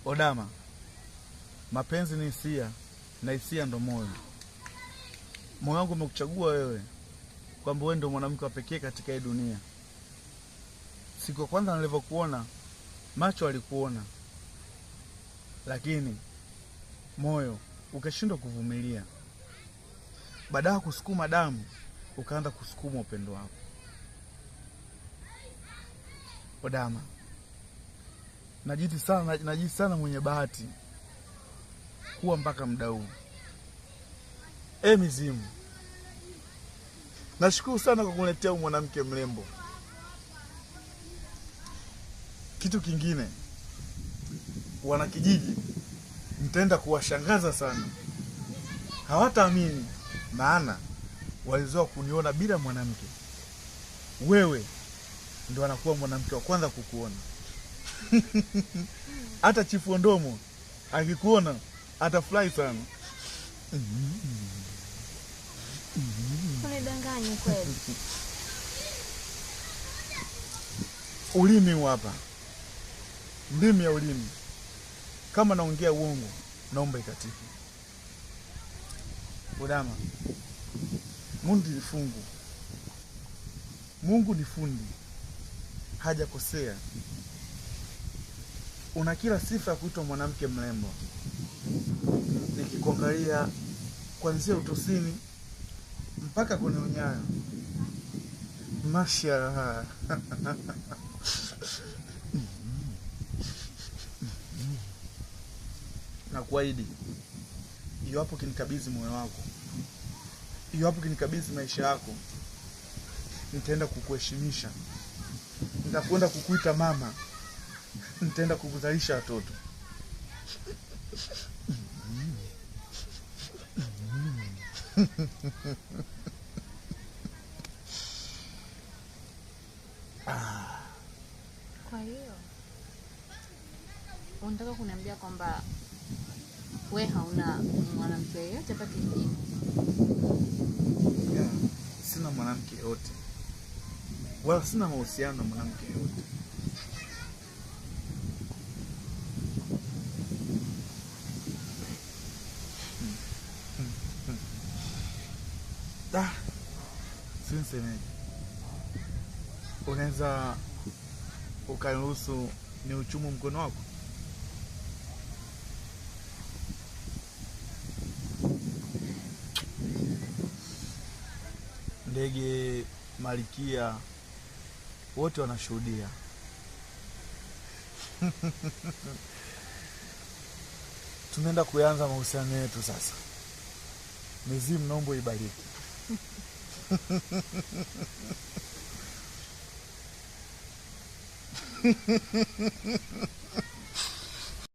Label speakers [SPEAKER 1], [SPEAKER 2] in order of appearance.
[SPEAKER 1] Odama, mapenzi ni hisia na hisia ndo moyo. Moyo wangu umekuchagua wewe, kwamba wewe ndo mwanamke wa pekee katika hii dunia. Siku ya kwanza nilivyokuona, macho alikuona, lakini moyo ukashindwa kuvumilia. Baada ya kusukuma damu, ukaanza kusukuma upendo wako. Odama, najiti sana mwenye bahati kuwa mpaka muda huu. Mizimu, nashukuru sana kwa kuniletea huyu mwanamke mrembo. Kitu kingine, wanakijiji nitaenda kuwashangaza sana. Hawataamini, maana walizoea kuniona bila mwanamke. Wewe ndo anakuwa mwanamke wa kwanza kukuona. Hata Chifu Ondomo akikuona atafurahi sana.
[SPEAKER 2] Unidanganye kweli.
[SPEAKER 1] Ulimi huu hapa, ndimi ya ulimi. Kama naongea uongo, naomba ikatike. Odama, Mungu ni fungu. Mungu ni fundi, hajakosea. Una kila sifa ya kuitwa mwanamke mrembo. Nikikuangalia kuanzia utosini mpaka kwenye unyayo, mashallah. Nakuahidi, iwapo kinikabidhi moyo wako, iwapo kinikabidhi maisha yako, nitaenda kukuheshimisha, nitakwenda kukuita mama, nitaenda kukuzalisha watoto.
[SPEAKER 2] Kwa hiyo unataka kuniambia kwamba we hauna mwanamke yeyote hapa kijijini?
[SPEAKER 1] Yeah, sina mwanamke yeyote, wala sina mahusiano na mwanamke yeyote. Sinsemeje, unaweza ukaniruhusu ni uchumu mkono wako? Ndege, malikia, wote wanashuhudia. Tunaenda kuanza mahusiano yetu sasa. Mizimu naomba ibariki.